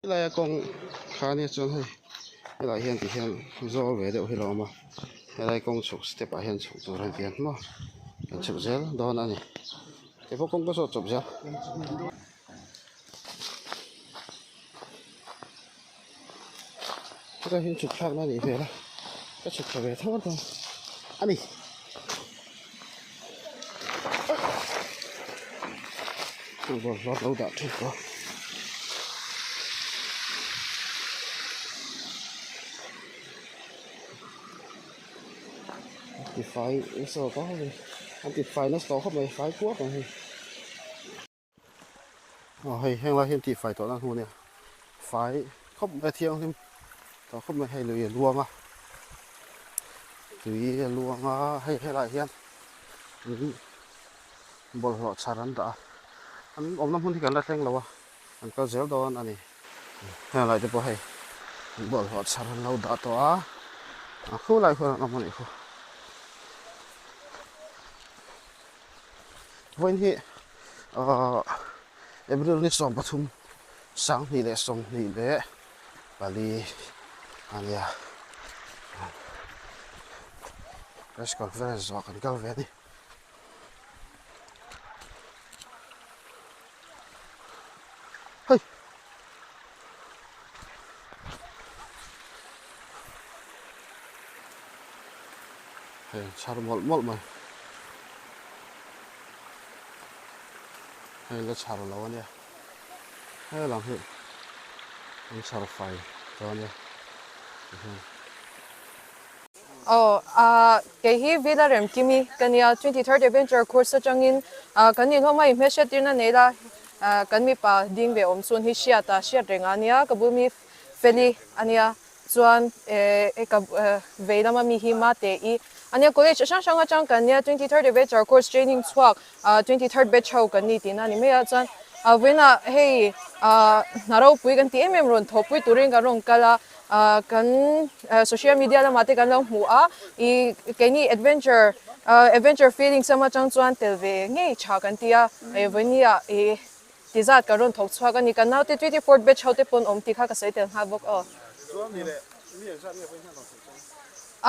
Helaia kawng kha ania chuan hei helaiah hian ti hian zawl ve deuh hi a lo awm a helai kawng chhuk step ah hian chhuk tur a ni maw kan chhuk zel dawn a ni keipawh kawng ka zawt chawp zel. Hetah hian chhuk thlakna a nih hmel a ka chhuk thla ve tho a a ni. Bawlhhlawh lo dah thin tawh a tifai nasa tawh khawp mai an tifai nasa tawh khawp mai fai kuak ang hei. Aw hei heng lai hian tihfai tawhna hnu ania fai khawp mai a thianghlim tawh khawp mai hei lui a luang a tui a luang a hei helaiah hian bawlhhlawh chhar an dah a an awmna hmun hi kan la thleng lo a an kal zel dawn a ni heng lai te pawh hei bawlhhlawh chhar an lo dah tawh a a khulai khuan an awm a nih khu. Vawiin hi ahh April ni 13 2024 a nia press conference zawh kan kal ve a ni. Hei hei chhar mawlh mawlh mai hei la chhar lo ania he lang hi an chhar fai tawh ania tihian. Aw ah kei hi Villa Remkimi ka nia 23rd Adventure course atangin ah kan inhlawm a inhmelhriat tirna nei la ah kan mipa ding ve awm chhun hi hriat a hriat reng a nia ka bul mi Feli a nia chuan eh ka vei lama mi hi Mate i a nia college hrang hrang atang kan nia 23rd Adventure course training chhuak ah 23rd batch ho kan ni tihna a ni mai a chuan ah vawiinah hei ah hna ropui kan tih em em rawn thawhpui turin kan rawn kal a. Ah kan social media lamah te kan lo hmu a, ih keini adventure ah adventure feelings lama tang chuan tel ve ngei tha kan ti a, eh vawinia ih ti zat kan rawn thawk chhuak a ni, kan naute 24th batch ho te pawn awm tih kha ka sawi tel nghal bawk aw.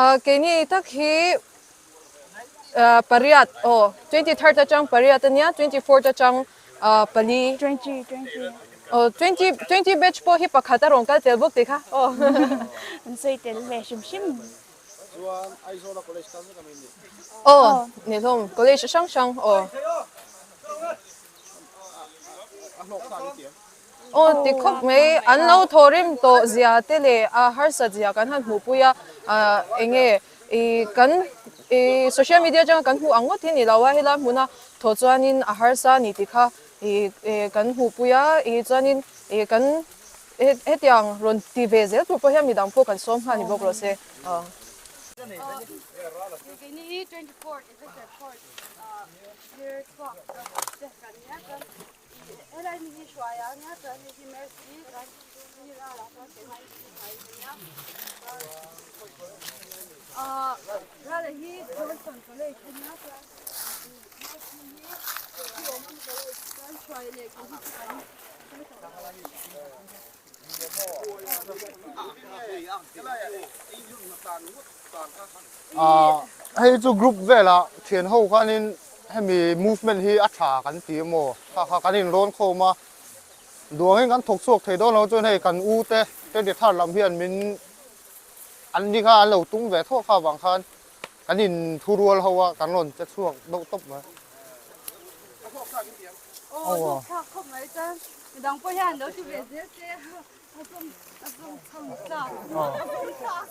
Ah keini tak hi ah pariat aw 23rd atang pariat a nia 24th atang ah pali. 20. Aw 20 20 batch pawh hi pakhat a rawn kal tel bawk tih kha aw. An sawi tel ve hrim hrim. Chuan Aizawla college kal vek a mi nih? Aw ni hlawm college hrang hrang aw. A hlawk thlak i ti em? Aw ti khawp mai an lo thaw rim tawh zia te leh a harsat zia kan han hmuhpui a eng nge i kan i social media atanga kan hmuh ang ngawt hi ni lo a helai hmuna thaw chuanin a harsa a ni tih kha Ih kan hmuhpui a, ih chuanin ih kan hetiang rawn ti ve zel tur pawh hian midang pawh kan sawm nghal ni bawk rawh se. Hei chu group velah thian ho khanin hemi movement hi a tha kan ti emaw kha kha kan inrawn khawm a, duangin kan thawk chhuak thei dawn lo chuan hei kan u te 23rd lam hian min an ni kha an lo tum ve thawk kha avang khan Kan in thu rual ho a, kan rawn che chhuak deuh tawp mai. Aw hlawk thlak khawp mai chuan midang pawh hian lo ti ve zel se a zawng a zawng chhang tlak a zawng thlak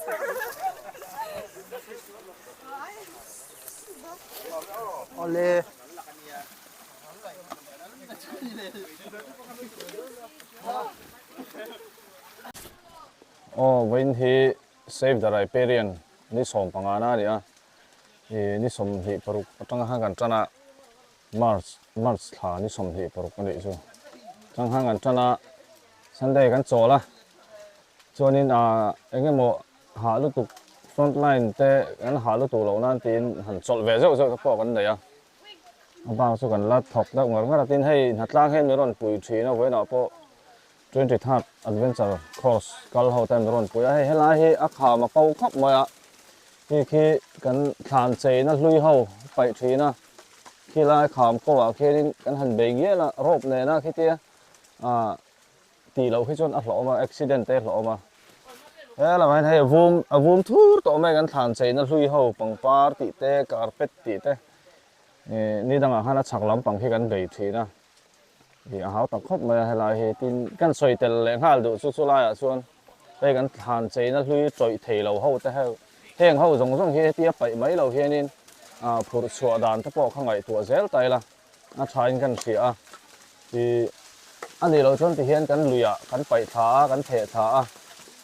Awle. Aw vawiin hi Save the Riparian ni 15 na a ni a, ih ni 26 atanga khan kan tan a, March March thla ni 26 a nih chu chang khan kan tan a, Sunday kan chawl a, chuanin ah eng emaw hah lutuk front line te kan hah lutuk loh nan tiin han chawlh ve zeuh zeuh te pawh kan nei a, a bak chu kan la thawk deuh ngar ngar a, tin hei hnatlang hian min rawn pui thin a vawiinah pawh. 23rd Adventure Course kal ho ten rawn pui a, hei helai hi a kham a ko khawp mai a, khi khi kan thlan cheina hlui ho paih thin a, khilai kham ko ah khianin kan han bei ngial a, rope nena khitia ah tih loh hi chuan a hlawhawm a, accident te a hlawhawm a, helamah hian hei a vum a vum thur tawh mai kan thlan cheina hlui ho pangpar tih te carpet tih te ih ni dangah khan a chhak lampang khi kan bei thin a. Ih a hau tak khawp mai a helai hi tin kan sawi tel leh nghal duh chu chulaiah chuan hei kan thlan cheina hlui tawih thei lo ho te heu heng ho zawng zawng hi hetia paih mai lo hianin ah phurh chhuah dan te pawh kha ngaihtuah zel ta ila a thain kan hria a ih a nih loh chuan tihian kan luiah kan paih thla a kan theh thla a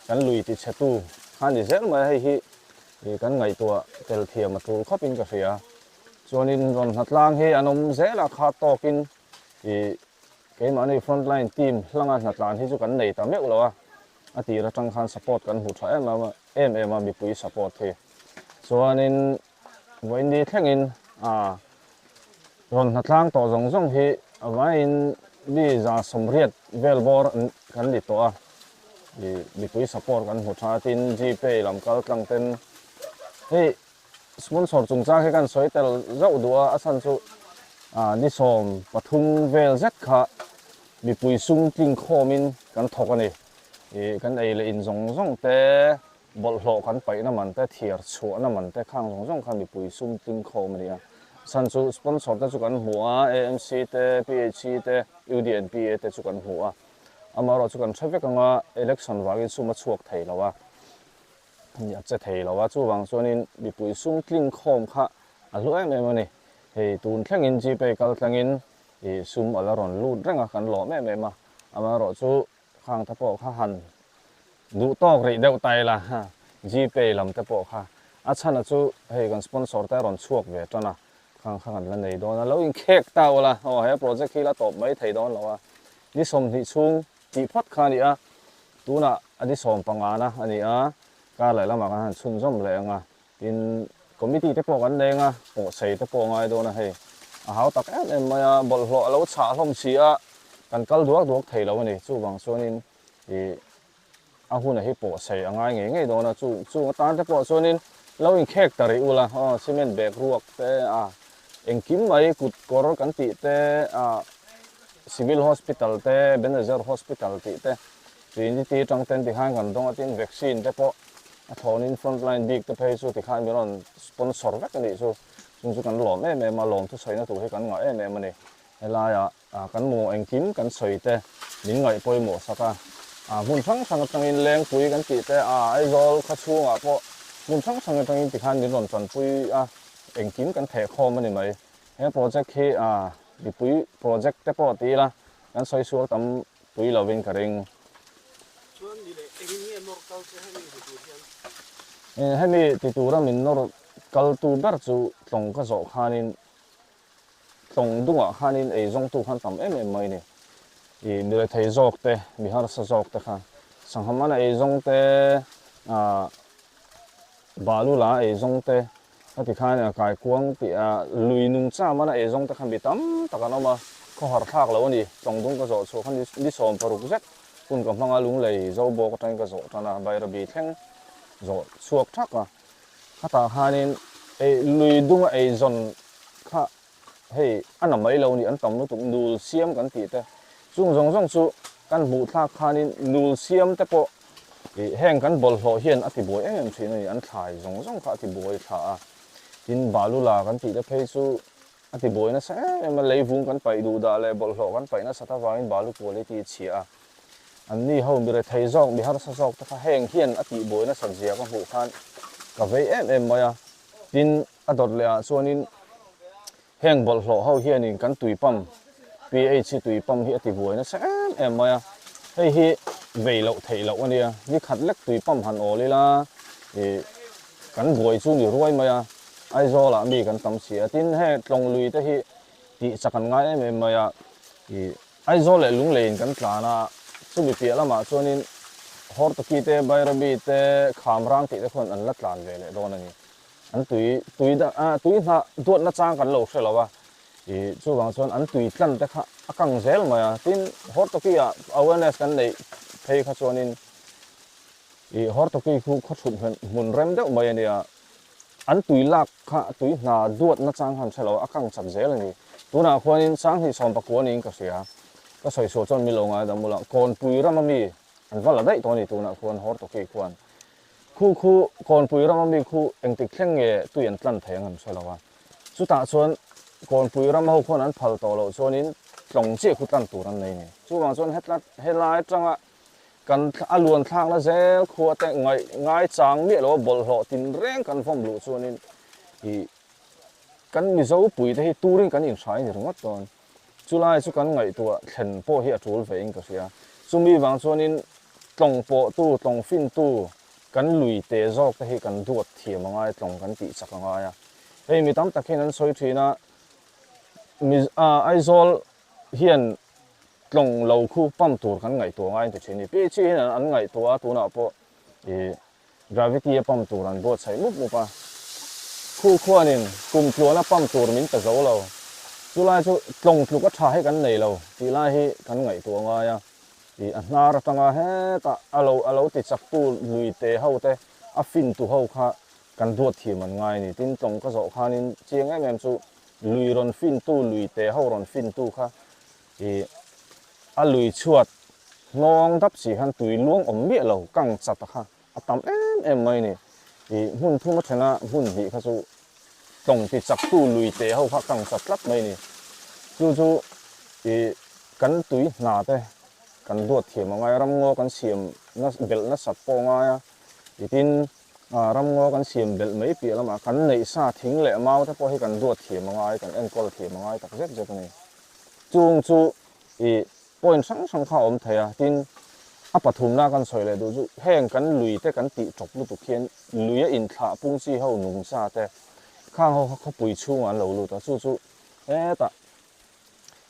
kan lui ti chhe tu kha ni zel mai a hei hi ih kan ngaihtuah tel thiam a tul khawpin ka hria. Chuanin rawn hnatlang hi an awm zel a, kha tawkin ih keimahni front line team hlanga hnatlan hi chu kan nei ta meuh lo a, a tir atang khan support kan hmu tha em em a, em em a mipui support hi. Chuanin vawiin thlengin ah rawn hnatlang tawh zawng zawng hi a vaiin mi 180 vel bawr kan ni tawh a, ih mipui support kan hmu tha a, tin Gpay lam kal tlang ten hei Sponsor chungchang hi kan sawi tel zauh duh a, a chhan chu ni 13 vel zet kha mipui sum tling khawmin kan thawk a ni. Ih kan ei leh in zawng zawng te, bawlhhlawh kan paihna man te, thiar chhuahna man te khang zawng zawng kha mipui sum tling khawm a ni a. A chhan chu sponsor te chu kan hmu a, AMC te, PHC te, UDNPA te chu kan hmu a. Amaherawhchu chu kan hre vek anga election vangin sum a chhuak thei lo a. A che thei lo a, chuvang chuanin mipui sum tling khawm kha a hlu em em a ni. Hei tun thlengin Gpay kal tlangin ih sum a la rawn lut reng a, kan lawm em em a. Amaherawhchu khang te pawh kha han duh tawk rih deuh ta ila, Gpay lam te pawh kha a chhana chu hei kan sponsor te a rawn chhuak ve tan a, khang kha kan la nei dawn a, lo inkhek ta ula, aw he project hi la tawp mai thei dawn lo a, ni 20 chhung tih phawt kha a ni a. Tunah a ni 15 na a ni a, kar leh lamah kan han chhunzawm leh ang a, tin committee te pawh kan leng a, pawhsei te pawh a ngai dawn a hei. A hau tak em em mai a, bawlhhlawh a lo chhah hlawm si a, kan kal duak duak thei lo a ni. Chuvang chuanin ih a huna hi pawhsei a ngai ngei ngei dawn a, chu chung atan te pawh chuanin lo inkhek ta rih ula, aw cement bag ruak te a engkim mai kut kawr kan tih te a Civil Hospital te, Benazer Hospital tih te, Trinity atang ten tikhan kan dawng a tin vaccine te pawh a thlawnin frontline bik te phei chu tikhan min rawn sponsor vek a nih chu. Chung chu kan lawm em em a, lawm thusawina tur hi kan ngah em em a ni. Helaiah kan mamawh engkim kan sawi te min ngaih pawimawh sak a, hmun hrang hrang atangin Lengpui kan tih te, Aizawl khaw chhungah pawh hmun hrang hrang atangin tikhan min rawn tanpui a, engkim kan theh khawm a ni mai. He project hi mipui project te pawh ti ila kan sawi sual tam pui lovin ka ring. Chuan ni leh engin nge nawr kal che hemi ti tur hian? Hemi ti tura min nawr kal tu ber chu tlawng ka zawh khanin tlawng dungah khanin ei zawngtu khan tam em em mai ni. Ih mi rethei zawk te, mi harsa zawk te kha sangha mana ei zawng te, balu la ei zawng te, Heti khan a kaikuang tih a lui nung cham a na ei zawng te khan mi tam tak an awm a, khawhar thlak lo a ni. Tlawngdung ka zawh chhuah khan ni 60 zet hun ka hmang a, lunglei zo bawk atangin ka zawh tan a, Bairabi thleng zawh chhuak thak a. Khatah khanin ei lui dunga ei zawn kha hei a na mai lo ni, an tam lutuk nul siam kan tih te chung zawng zawng chu kan hmuh thlak khanin nul siam te pawh Ih, heng kan bawlhhlawh hian a tibuai em em thin a ni, an thlai zawng zawng kha a tibuai thla a, tin balula kan tih te phei chu a tibuai nasa em em a, leivung kan paih duh dah leh bawlhhlawh kan paih nasat avangin balu quality a chhia a, an ni ho mi rethei zawk, mi harsa zawk te kha heng hian a tihbuai nasat zia ka hmuh khan ka vei em em mai a, tin a dawt leh ah chuanin Heng bawlhhlawh ho hianin kan tui pump, pH hi tui pump hi a ti buai nasa em em mai a, hei hi vei loh theih loh a nia, ni khat lek tui pump han awl ila ih kan buai chu ni ruai mai a, Aizawl ah mi kan tam si a, tin heng tlawng lui te hi tih chak an ngai em em mai a, ih Aizawl leh Lungleiin kan tlan a, chumi piah lamah chuanin Hortoki te, Bairabi te, Khamrang tih te khuan an la tlan ve leh dawn a ni. An tui tui da ah tui hnah duatna chang kan lo hre lo a, I chuvang chuan an tui tlan te kha a kang zel mai a, tin Hortoki ah awareness kan neih phei kha chuanin i Hortoki khu khaw thut hmun rem deuh mai a nia, an tui lak kha tui hna duat nachang kha an hre lo a, a kang chak zel a ni. Tunah khuanin 2019 niin ka hria, ka sawi sual chuan mi lo ngai dam ula, Kawnpui rama mi an va la daih tawh a ni tunah khuan Hortoki khuan. Khu khu Kawnpui rama mi khu engtik thleng nge tui an tlan thei ang an hre lo a. Chutah chuan Kawnpui ram ho khuan an phal tawh loh chuanin tlawng chiah khu tlan tur an nei ni. Chuvang chuan hetla helai atanga kan a luan thlakna zel khua te ngaih ngai chang miah lo a bawlhhlawh tinreng kan vawm luh chuanin ih kan Mizo pui te hi turin kan inhrai ni ringawt dawn. Chulai chu kan ngaihtuah thlen pawh hi a tul ve in ka hria. Chumi vang chuanin tlawng pawhtu, tlawng fintu kan lui te zawk te hi kan duat thiam a ngai, tlawng kan tih chak a ngai a. Hei mi tam tak hian an sawi thin a, mi Aizawl hian tlawng lo khu pump tur kan ngaihtuah ngai an ti thin a ni. PHE hian an ngaihtuah a, tunah pawh ih Gravity a pump tur an buatsaih mup mup a, khu khuanin kum tluana pump tur min pe zo lo. Chulai chu tlawng tluk a tha hi kan nei lo tih lai hi kan ngaihtuah ngai a, ih a hnar atanga hetah a lo a lo ti chaktu lui te ho te a fin tu ho kha kan duat thiam an ngai a ni. Tin tlawng ka zawh khanin chiang em em chu lui rawn fin tu lui te ho rawn fin tu kha ih a lui chhuat hnawng dap si khan tui luang awm miah lo kang chat a kha a tam em em mai a ni. Ih hmun thum a then a hmun hnih kha chu tlawng ti chak tu lui te ho kha kang chat tlat mai a ni. Chu chu ih kan tui hna te kan duat thiam a ngai a, ramngaw kan siam na belh nasat pawh a ngai a, ih tin ramngaw kan siam belh mai piah lamah kan neih sa thing leh mau te pawh hi kan duat thiam a ngai, kan enkawl thiam a ngai tak zet zet a ni. Chung chu i point hrang hrang kha a awm thei a, tin a pathumna kan sawi leh duh chu heng kan lui te kan tih tawp lutuk hian lui a inthlah pung chi ho nungcha te khang ho kha khawpui chhungah an lo lut a, chu chu hetah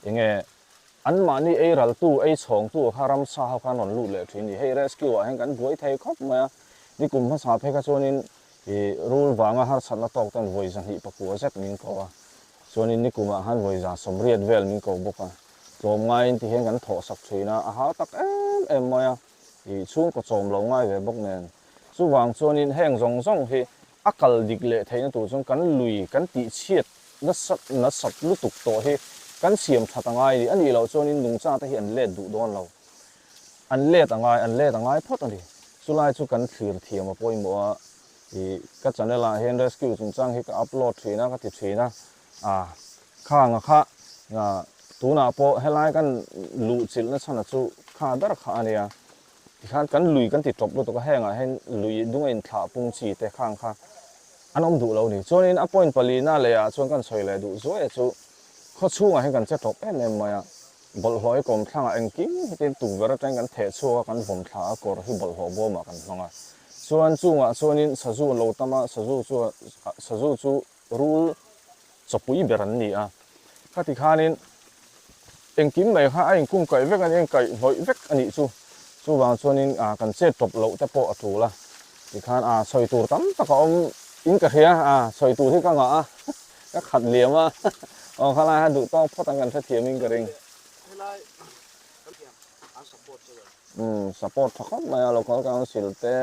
enge anmahni ei raltu ei chhawngtu kha ramsa ho kha an rawn lut leh thin a ni. Hei rescue ah hian kan buai thei khawp mai a, nikum hmasa phei kha chuanin i rul vanga harsatna tawk ten vawi 204 zet min ko a. Chuanin nikumah khan vawi 180 vel min ko bawk a, tlawm ngaiin ti hian kan thawh sak thin a, a hau tak em em mai a, ih chhungkaw chawm lo ngai ve bawk nen. Chuvang chuanin heng zawng zawng hi a kal dik leh theihna tur chuan kan lui kan tihchhiat nasat nasat lutuk tawh hi kan siam that a ngai a ni. A nih loh chuanin nungcha te hi an let duh dawn lo. An let a ngai, an let a ngai phawt a ni. Chulai chu kan thlir thiam a pawimawh a. Ih ka channel ah hian rescue chungchang hi ka upload thin a ka ti thin a, ah khang a kha tunah pawh helai kan luh chilh na chhan a chu kha ber kha a nia, tikhan kan lui kan ti tawp lutuk a heng ah hian lui dung a inthlah pung chi te khang kha an awm duh lo a ni. Chuanin a point palina leh ah chuan kan sawi leh duh zuai a chu khaw chhungah hian kan che tawp em em mai a, bawlhhlawh hi kawmthlang ah engkim hetin tukverh atangin kan theh chhuak a kan vawm thla a kawr hi bawlhhlawh bawm ah kan hmang a. Chuan chungah chuanin sazu an lo tam a, sazu chuan sazu chu rul chawpui ber an ni a. Khati khanin engkim mai kha a inkung kaih vek a ni, a inkaih hnawih vek a nih chu. Chuvang chuanin kan chet tawp loh te pawh a tul a. Tikhan a sawi tur tam tak a awm in ka hria, a sawi tur hi ka ngah a, ka khat liam a, aw khalai kha duh tawk phawt ang kan hrethiam in ka ring. Umm support tha khawp mai a, local council te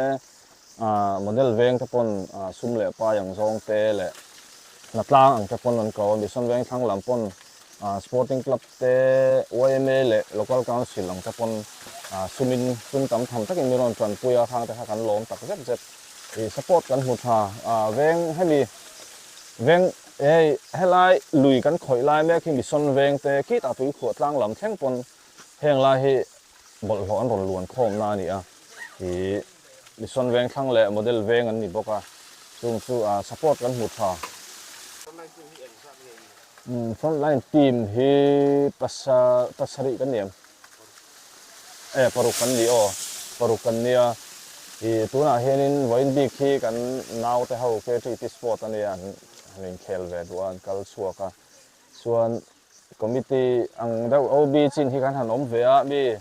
ah model veng te pawn ah sum leh pai ang zawng te leh hnatlang ang te pawn an ko a, mission veng thlang lam pawn ah sporting club te yma leh local council ang te pawn ah sumin sum tam tham takin min rawn tanpui a, khang te kha kan lawm tak zet zet ih support kan hmu tha ah veng hemi veng hei helai lui kan khawih lai mek hi mission veng te khitah tuikhuah tlang lam thleng pawn Heng lai hi bawlhhlawh an rawn luan khawmna a ni a, ih Mission Vengthlang leh Model Veng an ni bawk a, chung chu support kan hmu tha. Frontline team hi pasarih kan ni em? E paruk kan ni aw, paruk kan nia. Ih tunah hianin vawiin bik hi kan naute ho KTP Sport a nia, an inkhel ve duh a, an kal chhuak a. Chuan Committee ang deuh OB chin hi kan han awm ve a mi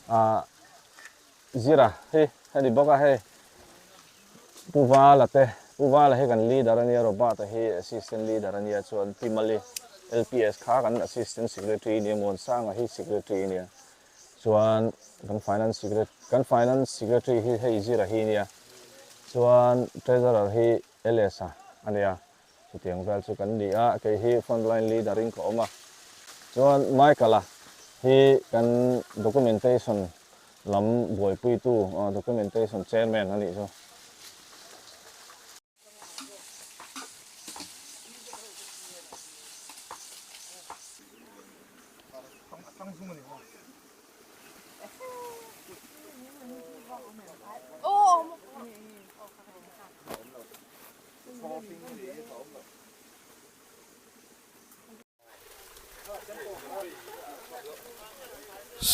ah Zira hi heni bawk a hei Pu Vala te Pu Vala hi kan leader a nia Robert-a hi assistant leader a nia chuan Pi Mali. LPS kha kan Assistant Secretary nia Muansanga hi Secretary nia chuan kan Finance Secretary kan Finance Secretary hi hei Zira hi nia chuan Treasurer hi LS-a a nia chutiang vel chu kan ni a kei hi Frontline Leader in ka awm a chuan Michael-a hi kan Documentation lam buaipuitu Documentation Chairman a nih chu.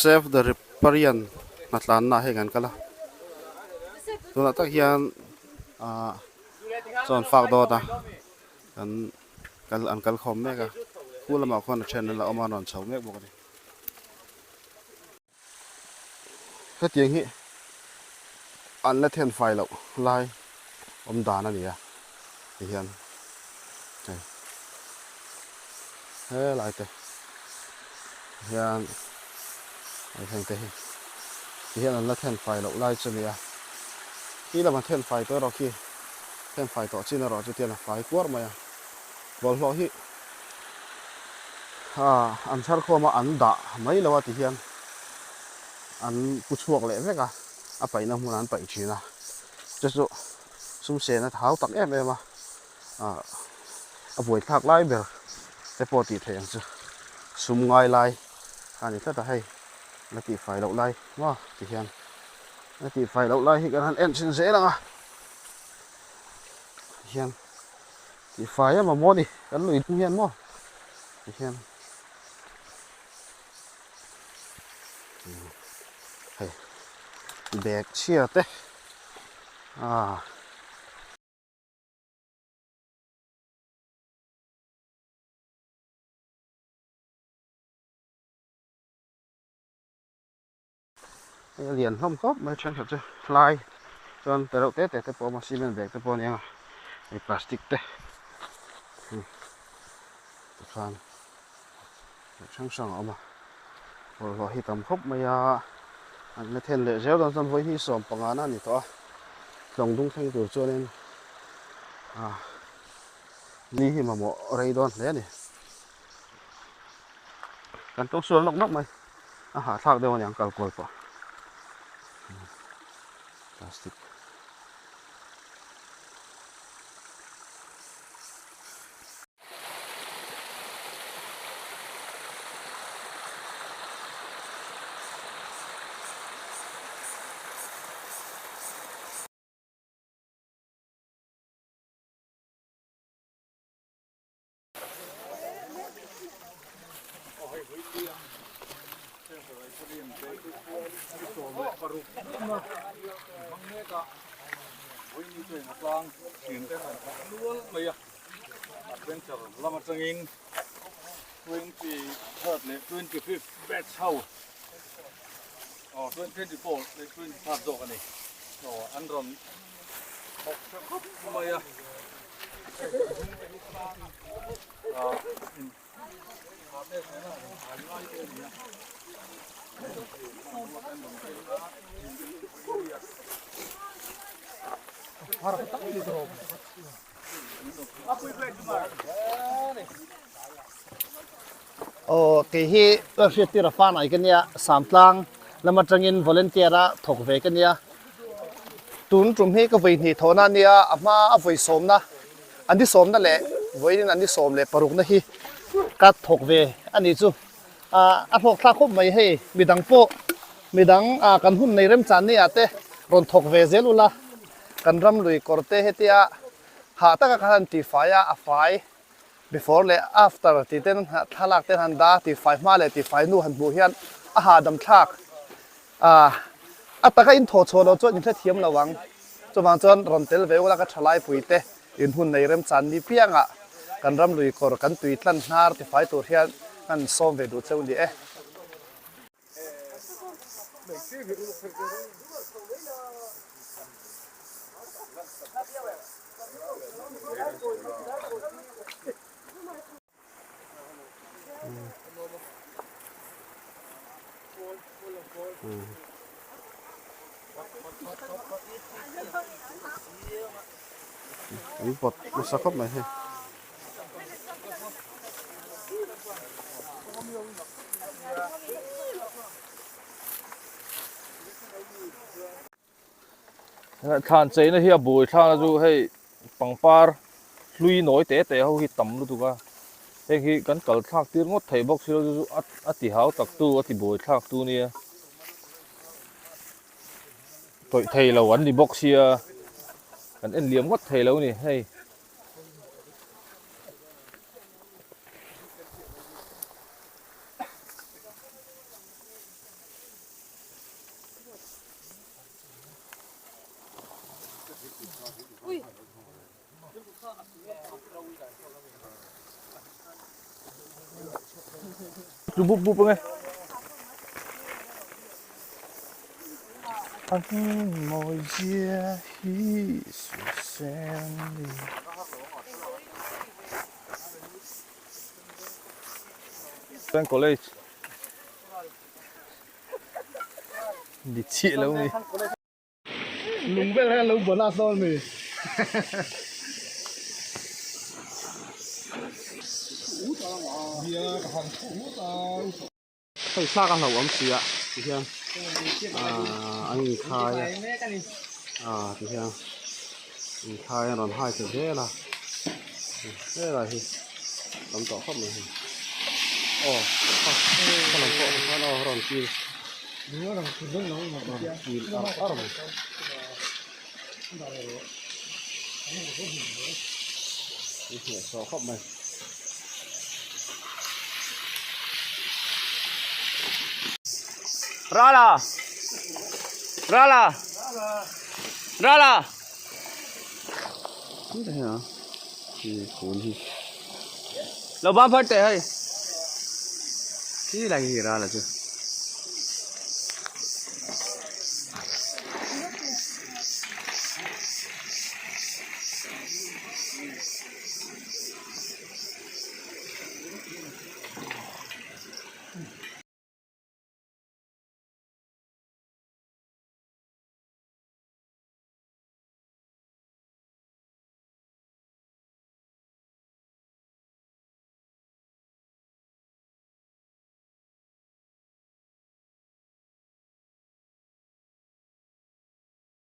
Save the Riparian hnatlanna ah hei kan kal a tunah tak hian ahh chuan fak dawt a kan kal an kal khawm mek a khu lamah khuan a then an la awm a an rawn chho mek bawk a ni. Hetiang hi an la then fai loh lai awm dan a ni a ti hian hei helai te hian hei heng te hi ti hian an la then fai loh lai chu a ni a khi lama then fai tawh erawh khi then fai tawh chin erawh chu tihian a fai kuar mai a bawlhhlawh hi an chhar khawm a an dah mai lo a ti hian an pu chhuak leh vek a a paihna hmunah an paih thin a chu chu sum sen a thau tak em em a ah a buaithlak lai ber te pawh tih theih ang chu sum ngai lai a ni tlat a hei la tihfai loh lai maw ti hian la tihfai loh lai hi kan han en chhin zel ang a ti hian. Tih fai em amaw ni kan lui tum hian maw ti hian hei bag chhia te ah. Hei a lian hlawm khawp mai thenkhat chu hlai chuan te reuh te te te pawh a awm a cement bag te pawh a ni ang a hei plastic te tikhan hrang hrang a awm a bawlhhlawh hi tam khawp mai a an la then leh zel dawn chuan vawi hi 15 na a ni tawh a tlawng dung thleng tur chuanin ah ni hi mamawh rei dawn hle a ni kan tawng sual nawk nawk mai. A hahthlak deuh a ni ang kal kual pawh plastic. Aw kei hi ka hriat tir a fanai ka nia Samtlang lam atangin volunteer a thawk ve ka nia tun tum hi ka vawi hnih thawhna a nia a hma a vawi sawmna an ni sawmna leh vawiin an ni sawm leh parukna hi ka thawk ve a nih chu ah a hlawk thlak khawp mai hei midang pawh midang ah kan hun nei remchan ni ah te rawn thawk ve zel ula kan ram lui kawr te hetia hah taka khan an tihfai a a fai before leh after tih ten thlalak ten han dah a tihfai hma leh tihfai hnu han hmuh hian a hahdam thlak ah a taka in thawh chhuah loh chuan in hrethiam lo ang chuvang chuan rawn tel ve ula ka thalai pui te in hun nei remchan ni piangah kan ram lui kawr kan tui tlan hnar tifai tur hian kan sawm ve duh cheu ni e. An pawt nasa khawp mai hei. Thlan cheina hi a bui thlakna chu hei pangpar hlui nawi te te ho hi tam lutuk a heng hi kan kal thlak tir ngawt thei bawk silo chu chu a ti hau tak tu a ti buai thlak tu nia tawih thei lo an ni bawk sia kan en liam ngawt thei lo a ni hei. Tlu bup bup ange. An mawi zia hi susen ni. College. Ni chiah lo ni. Lung vel hian lo bonus dawn mi. Hei thlak a hlauhawm si a ti hian ahh an inkhai a ahh ti hian inkhai a rawn hai ta zel a helai hi tam tawh khawp mai hei aw kha lam pawh khan aw a rawn kil rawn kil ar ar mai. An hnehsawh khawp mai. Rala! Rala! Rala! Lo bam phar teh hei. Khi lai hi Rala chu.